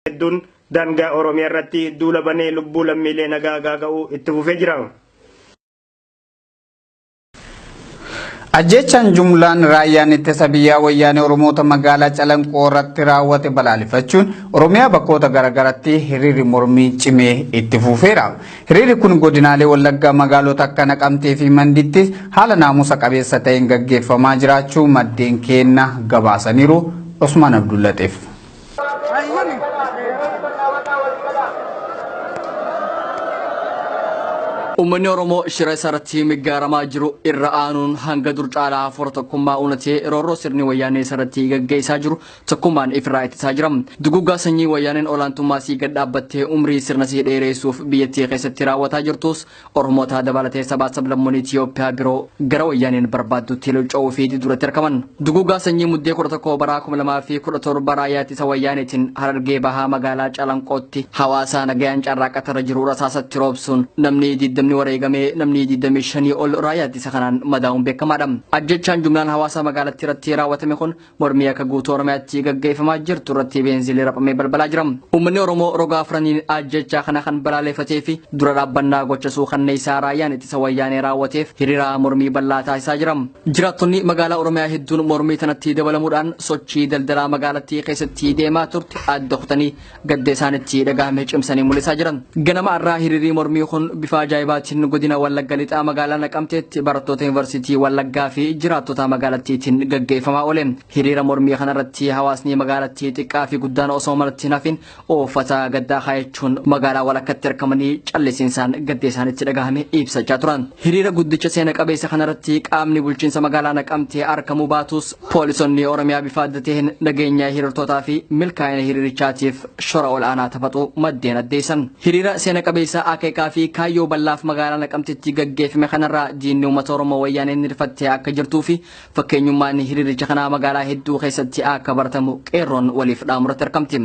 Hedduun daangaa Oromiyaa irratti duula banee lubbuu lammiilee nagaa gaaga'uu itti fufee jira. Ajjeechaan jumlaan raayyaan ittisa biyyaa wayyaanee Oromoota magaalaa Calanqoo irratti raawwate balaaleffachuun Oromiyaa bakkoota garaagaratti hiriirri mormii cimee itti fufeera. Hiriirri kun godinaalee Wallaggaa magaalota akka Naqamtee fi Mandiitti haala naamusa qabeessa ta'een gaggeeffamaa jiraachuu maddeen keenna gabaasaniiru. Osmaan Abdullaxiif. Uummanni Oromoo shira isarratti miggaaramaa jiru irra aanuun hanga dur caalaa hafuura tokkummaa uunatee roorroo sirni wayyaanee isarratti gaggeessaa jiru tokkummaan ifirraa ittisaa jira. Duguggaa sanyii wayyaaneen olaantummaa sii gad dhaabbattee umrii sirna sii dheeressuuf biyyattii keessatti raawwataa jirtus Oromoota dabalatee sabaa sablammoonni Itiyoophiyaa biroo gara wayyaaneen barbaaddutti lucca'uu fi duratti argaman. Duguggaa sanyii Muddee 11 bara 2017 raayyaa ittisa wayyaaneetiin Harargee Bahaa magaalaa Calanqootti hawaasa nagayaan carraaqatarra jiru rasaasatti roobsuun namni 20 wareegamee namni 25 ol raayyaa ittisa kanaan madaa'uun beekamaadha. Ajjechaan jumlaan hawaasa magaalattii irratti raawwatame kun mormii akka guutuu Oromiyaatti gaggeeffamaa jirtu irratti beenzilii raphamee balbalaa jira. Uummanni Oromoo roga afraniin ajjechaa kana kan balaaleffatee fi dura dhaabbannaa gocha suukanneessaa raayyaan ittisa wayyaanee raawwateef hiriira mormii bal'aa taasisaa jira. Jiraattonni magaalaa Oromiyaa hedduun mormii tanatti dabalamuudhaan sochii daldalaa magaalattii keessatti deemaa turte adda kutanii gadda isaanitti dhagahame cimsanii mul'isaa jiran. Ganama irraa hiriirri mormii kun bifa ajaa'ibaatiin godina Wallagga Lixaa magaalaa Naqamteetti barattoota yuunivarsiitii Wallaggaa fi jiraattota magaalattiitiin gaggeeffamaa oole. Hiriira mormii kanarratti hawaasni magaalattii xiqqaa fi guddaan osoo manatti hin hafin uffata gaddaa kaayachuun magaalaa walakkatti argamanii callisiinsaan gadda isaanitti dhagahame ibsachaa turan. Hiriira guddicha seena qabeessa kanarratti qaamni bulchiinsa magaalaa Naqamtee argamuu baatus poolisonni Oromiyaa bifa adda ta'een nageenya hiriirtootaa fi milkaa'ina hiriirichaatiif shora ol'aanaa taphatu maddeen addeessan. Hiriira seena qabeessa akeekaa fi kaayyoo bal'aaf magaalaa Naqamteetti gaggeeffame kanarraa diinni uummata Oromoo wayyaaneen hirfattee akka jirtuu fi fakkeenyummaan hiriiricha kanaa magaalaa hedduu keessatti akka baratamu qeerroon waliif dhaamuratti argamti.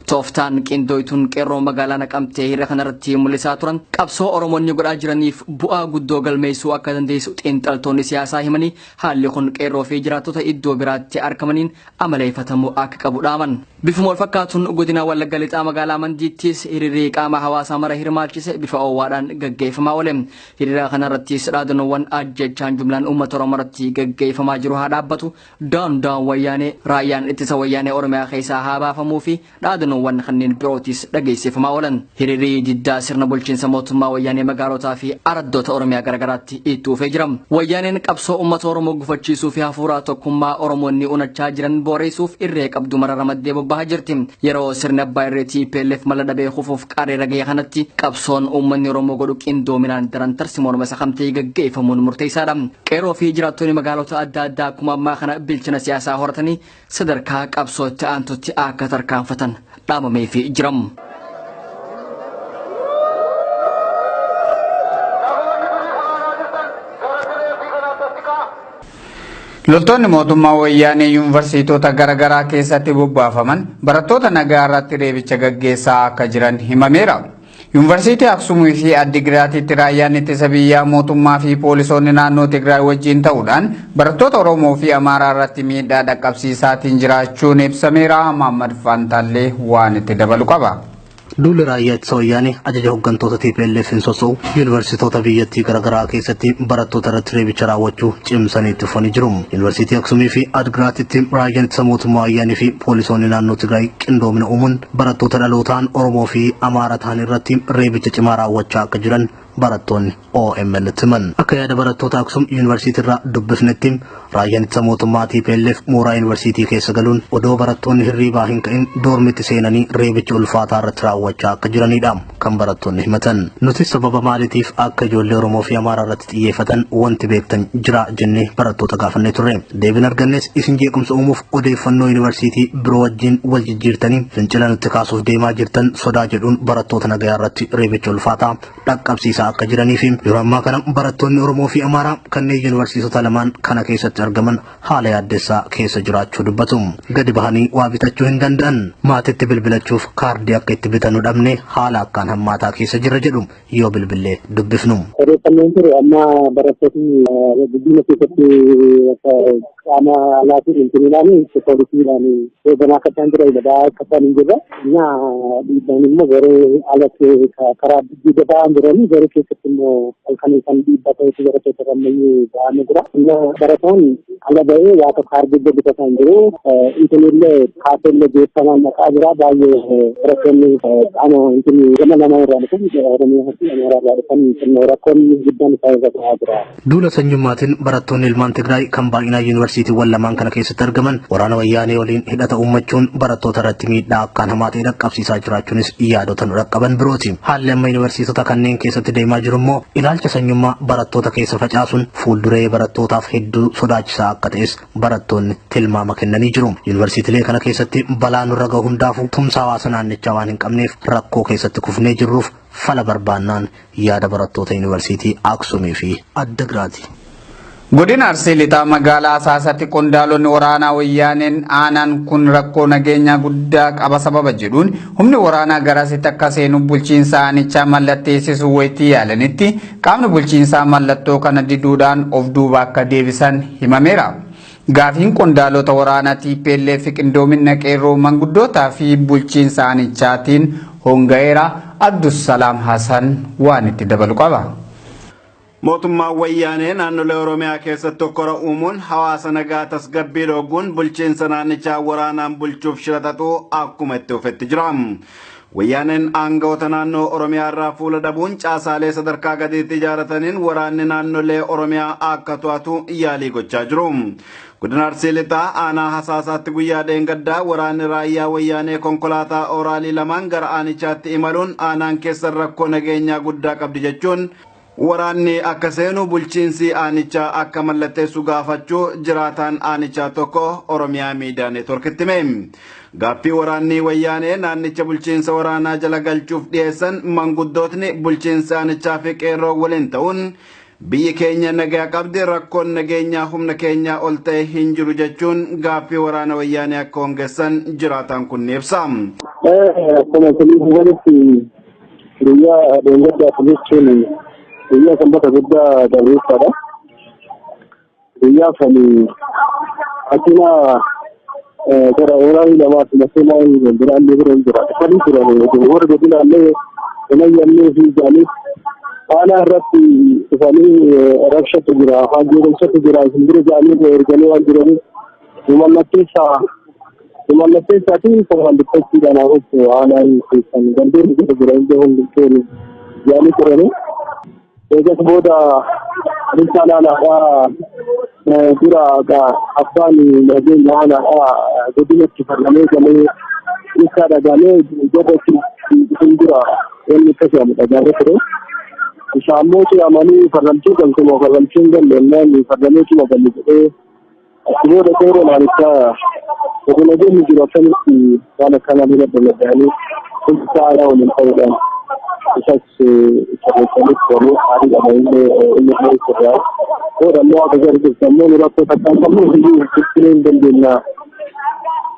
Tooftaan qindooytuun qeerroon magaalaa Naqamtee hiriira kanarratti mul'isaa turan qabsoo Oromoonni godhaa jiraniif bu'aa guddoo galmeessuu akka dandeessu xiinxaltoonni siyaasaa himanii haalli kun qeerroo fi jiraattota iddoo biraatti argamaniin amaleeffatamuu akka qabu dhaaman. Bifuma wal fakkaatuun godina Wallagga Lixaa magaalaa Mandiittis hiriirri qaama hawaasaa mara hirmaachise bifa oowwaadhaan gaggeeffamaa oole. Hiriira kanarrattis dhaadannoowwan ajjechaan jumlaan uummata Oromoo irratti gaggeeffamaa jiru haa dhaabbatu, down down wayyaanee, raayyaan ittisa wayyaanee Oromiyaa keessaa haa baafamuu fi dhaadannoowwan kanneen birootis dhageessifamaa oolan. Hiriirri diddaa sirna bulchiinsa mootummaa wayyaanee magaalotaa fi araddoota Oromiyaa garaagaraatti itti fufee jira. Wayyaaneen qabsoo uummata Oromoo gufachiisuu fi hafuura tokkummaa Oromoonni unachaa jiran booreessuuf irree qabdu mara ramaddee bobbahaa jirti. Yeroo sirni abbaa irree TPLF mala dhabee kufuuf qareera gahe kanatti qabsoon uummanni Oromoo godhu qindoominaan daran tarsiimoon masakamtee gaggeeffamuun murteessaadha. Qeerroo fi jiraattonni magaalota adda addaa akkuma ammaa kana bilchina siyaasaa horatanii sadarkaa qabsootti aantutti akka tarkaanfatan dhaamameefii jira. Loltoonni mootummaa wayyaanee yuunivarsiitota garaagaraa keessatti bobbaafaman barattoota nagaa irratti reebicha gaggeessaa akka jiran himameera. Yuunivarsiitii Aksumii fi Addigiraatitti raayyaan ittisa biyyaa mootummaa fi poolisoonni naannoo Tigraay wajjin ta'uudhaan barattoota Oromoo fi Amaaraa irratti miidhaa dhaqqabsiisaatiin jiraachuun ibsameera. Mahammad Faantaallee waan itti dabalu qaba. Duulli raayyaa ittisa wayyaanee ajaja hooggantoota TPLF hin soso'u yuunivarsiitoota biyyattii garaagaraa keessatti barattoota irratti reebicha raawwachuu cimsanii itti fufanii jiru. Yuunivarsiitii Aksumii fi Adgiraatitti raayyaan ittisa mootummaa wayyaanee fi poolisoonni naannoo Tigraay qindoomina uumuun barattoota dhalootaan Oromoo fi Amaara ta'an irratti reebicha cimaa raawwachaa akka jiran barattoonni OMN himan. Akka yaada barattoota Aksum yuunivarsiitii irraa dubbifnetti raayyaan ittisa mootummaa TPLF mooraa yuunivarsiitii keessa galuun odoo barattoonni hirriibaa hin ka'in doormitti seenanii reebicha ulfaataa irratti raawwachaa akka jiranidha kan barattoonni himatan. Nuti sababa maaliitiif akka ijoollee Oromoo fi Amaaraa irratti xiyyeeffatan wanti beektan jira jennee barattoota gaafannee turre. Deebiin argannes isin jeequmsa uumuuf odeeffannoo yuunivarsiitii biroo wajjin wal jijjiirtanii fincila nutti kaasuuf deemaa jirtan sodaa jedhuun barattoota nagayaa irratti reebicha ulfaataa dhaqqabsiisaa dubbataa akka jiranii fi yeroo ammaa kana barattoonni Oromoo fi Amaaraa kanneen yuunivarsiitota lamaan kana keessatti argaman haala yaaddessaa keessa jiraachuu dubbatu. Gadi bahanii waa bitachuu hin danda'an. Maatitti bilbilachuuf kaardii akka itti bitannu dhabne haala akkaan hammaataa keessa jirra jedhu yoo bilbillee dubbifnu. Odeeffannoon ture amma barattootni guddina keessatti qaama alaatiin intiniidhaan poolisiidhaan eegamaa akka isaan jira badaa akka isaan hin jirre naa dhiibbaan immoo garee alatti karaa guddaa ba'an jiranii garee keessatti immoo halkan kan dhiibbaa ta'etu barattoota ammayyuu ba'anii jira. Barataan ala ba'ee waa tokko arguu bitataa hin jiru. Intinillee kaafellee geeffamaan maqaa jira baay'ee barattoonni qaama intini gama lama irraa dhufan Oromiyaa fi Amaaraa irraa dhufan rakkoon guddaan isaan irra gahaa jira. Duula sanyummaatiin barattoonni ilmaan Tigraay kan baay'inaan yuunivarsiitiiwwan lamaan kana keessatti argaman waraana wayyaanee waliin hidhata uummachuun barattoota irratti miidhaa akkaan hamaa ta'e dhaqqabsiisaa jiraachuunis yaadota nu dhaqqaban birooti. Haalli amma yuunivarsiitota kanneen keessatti deemaa jiru immoo ilaalcha sanyummaa barattoota keessa facaasuun fuulduree barattootaaf hedduu sodaachisaa akka ta'es barattoonni tilmaama kennanii jiru. Yuunivarsiitiilee kana keessatti balaa nurra gahu hundaafuu tumsa hawaasa naannichaa waan hin qabneef rakkoo keessatti kufnee jirruuf fala barbaannaan yaada barattoota yuunivarsiitii Aksumii fi Addigiraati. Godina Arsii Lixaa magaalaa Asaasaatti qondaalonni waraanaa wayyaaneen aanaan kun rakkoo nageenyaa guddaa qaba sababa jedhuun humni waraanaa garasitti akka seenu bulchiinsa aanichaa mallatteessisuu wayitii yaalanitti qaamni bulchiinsaa mallattoo kana diduudhaan of duuba akka deebisan himameera. Gaafiin qondaalota waraanaa TPLF qindoomina qeerroo manguddootaa fi bulchiinsa aanichaatiin honga'eera. Abdussalaam Hasan waan itti dabalu qaba. Mootummaan wayyaanee naannolee Oromiyaa keessatti hokkora uumuun hawaasa nagaa tasgabbii dhooguun bulchiinsa naannichaa waraanaan bulchuuf shira xaxuu akkuma itti fufetti jira. Wayyaaneen aangawoota naannoo Oromiyaa irraa fuula dhabuun caasaalee sadarkaa gadiitti ijaarataniin waraanni naannolee Oromiyaa akka to'atu yaalii gochaa jiru. Godina Arsii Lixaa aanaa Hasaasaatti guyyaa dheengaddaa waraanni raayyaa wayyaanee konkolaataa ooraalii lamaan gara aanichaatti imaluun aanaan keessa rakkoo nageenyaa guddaa qabdi jechuun waraanni akka seenu bulchiinsi aanichaa akka mallatteessu gaafachuu jiraataan aanichaa tokko Oromiyaa Miidiyaa Neetworkitti hime. Gaaffii waraanni wayyaanee naannicha bulchiinsa waraanaa jala galchuuf dhiyeessan manguddootni bulchiinsa aanichaa fi qeerroo waliin ta'uun biyyi keenya nagaa qabdi rakkoon nageenyaa humna keenyaa ol ta'e hin jiru jechuun gaaffii waraana wayyaanee akka hongessan jiraataan kun ni ibsa. Akkuma isin hubanitti guyyaa dheengaddaaf jechuun guyyaa sanbata guddaa darbeessaadha. Guyyaa sani akkuma gara ooraa lamaaf makiinaa biraallee bira hin jira. Dhufanii turan warra godinaallee hin ayyamnee fi jedhanii aanaa irratti dhufanii rabshatu jira afaan jeequmsatu jira isin bira jedhanii erganii waan jiraniif nu mallatteessaa fi komaandiffachuudhaan hafuuf aanaan keessan gandeen jira jira hundi hundumtuun jedhanii turanii. Eegas booda bulchaan aanaadhaa dura abbaan nageenya aanaadhaa godinatti farramee galee ibsaa dhagaamee jarratti hin dura wanni akkasii dhagaamee ture. Isa ammoo ce'amanii farramtuu galtuma farramtuu hin galle jennaan farramee cima galle jedhee achi booda qeerroo naannichaa osoo nageenyi jiru akkamitti waan akkanaa bira dalaganii bulchaa aanaa waliin ta'uudhaan isas sirreessanii turanii aarii qabanillee inni illee sirraa booda immoo akka gargaarsa immoo nu rakkoo takka hin qabnu iyyuu bulchuu hin dandeenya.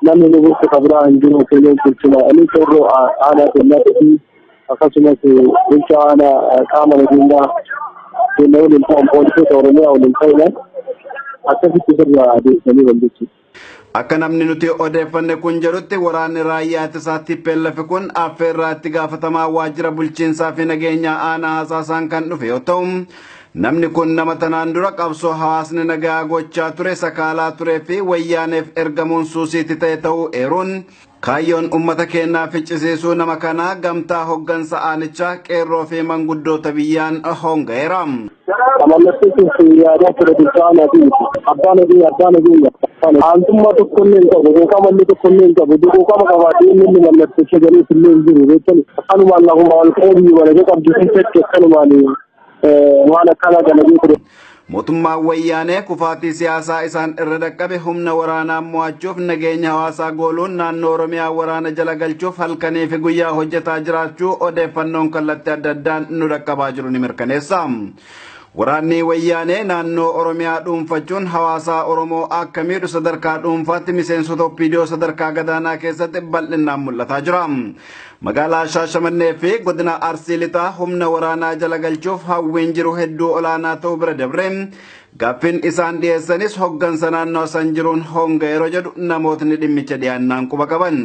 Namni nu bulchu kan biraa hin jiru keenya bulchina. Inni qeerroo aanaa kennaa fi akkasumas bulchaa aanaa qaama nageenyaa keenya waliin ta'an poolisoota Oromiyaa waliin ta'uudhaan akkasitti sirraa adeemsanii wal jechuudha. Akka namni nuti odeeffanne kun jedhutti waraanni raayyaa ittisaa TPLF kun affeerraa itti gaafatamaa waajjira bulchiinsaa fi nageenyaa aanaa Hasaasaan kan dhufe yoo ta'u, namni kun nama tanaan dura qabsoo hawaasni nagaa gochaa ture sakaalaa turee fi wayyaaneef ergamuun suusiitti ta'e ta'uu eeruun kaayyoon uummata keenyaa ficcisiisuu nama kanaa gamtaa hoggansa aanichaa qeerroo fi manguddoota biyyaan honga'eera. Mallatteessuuf yaadaa ture bulchaa aanaa fi abbaa nageenya abbaa nageenya. Aantummaa tokko illee hin qabu, quuqama illee tokko illee hin qabu. Quuqama qabaatee inni inni mallatteessa galees illee hin jiru jechuun akkanumaan lafuma ol ka'ee biyya walakee qabdu keessatti akkanumaan waan akkanaa dalagee ture. Mootummaan Wayyaanee kufaatii siyaasaa isaan irra dhaqqabe humna waraanaa mo'achuuf nageenya hawaasaa gooluun naannoo Oromiyaa waraana jala galchuuf halkanii fi guyyaa hojjetaa jiraachuu odeeffannoon kallattii adda addaan nu dhaqqabaa jiru ni mirkaneessa. Waraanni Wayyaanee naannoo Oromiyaa dhuunfachuun hawaasa Oromoo akka miidhu sadarkaa dhuunfaatti miseensota OPDO sadarkaa gadaanaa keessatti bal'inaan mul'ataa jira. Magaalaa Shaashamannee fi godina Arsii Lixaa humna waraanaa jala galchuuf hawwiin jiru hedduu olaanaa ta'uu bira dabre gaaffiin isaan dhiyeessanis hoggansa naannoo san jiruun honga yeroo jedhu namootni dhimmicha dhiyaannaan quba qaban.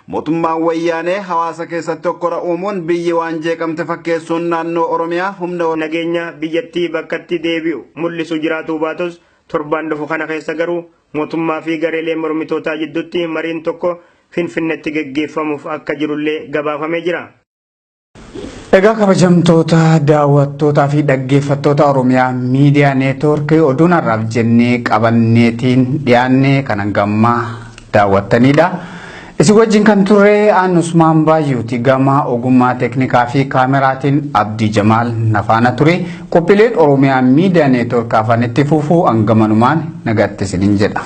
Mootummaan Wayyaanee hawaasa keessatti hokkora uumuun biyyi waan jeeqamte fakkeessuun naannoo Oromiyaa humna nageenya biyyattii bakkatti deebi'u mul'isu jiraatuu baatus, torbaan dhufu kana keessa garuu mootummaa fi gareelee mormitootaa jidduutti mariin tokko Finfinneetti geggeeffamuuf akka jirullee gabaafamee jira. Egaa kabajamtoota daawwattootaa fi dhaggeeffattoota Oromiyaa Miidiyaa Neetwoorkii, oduun har'aaf jennee qabanneetiin dhiyaanne kan hangammaa daawwattanidha. Isin wajjin kan turre aan Usmaan Baay'ooti, gama ogummaa teeknikaa fi kaameraatiin Abdii Jamaal nafaana ture. Qophiileen Oromiyaa Miidiyaa Neetwoorkii afaan itti fufuu hangamanumaan nagaatti isiniin jedha.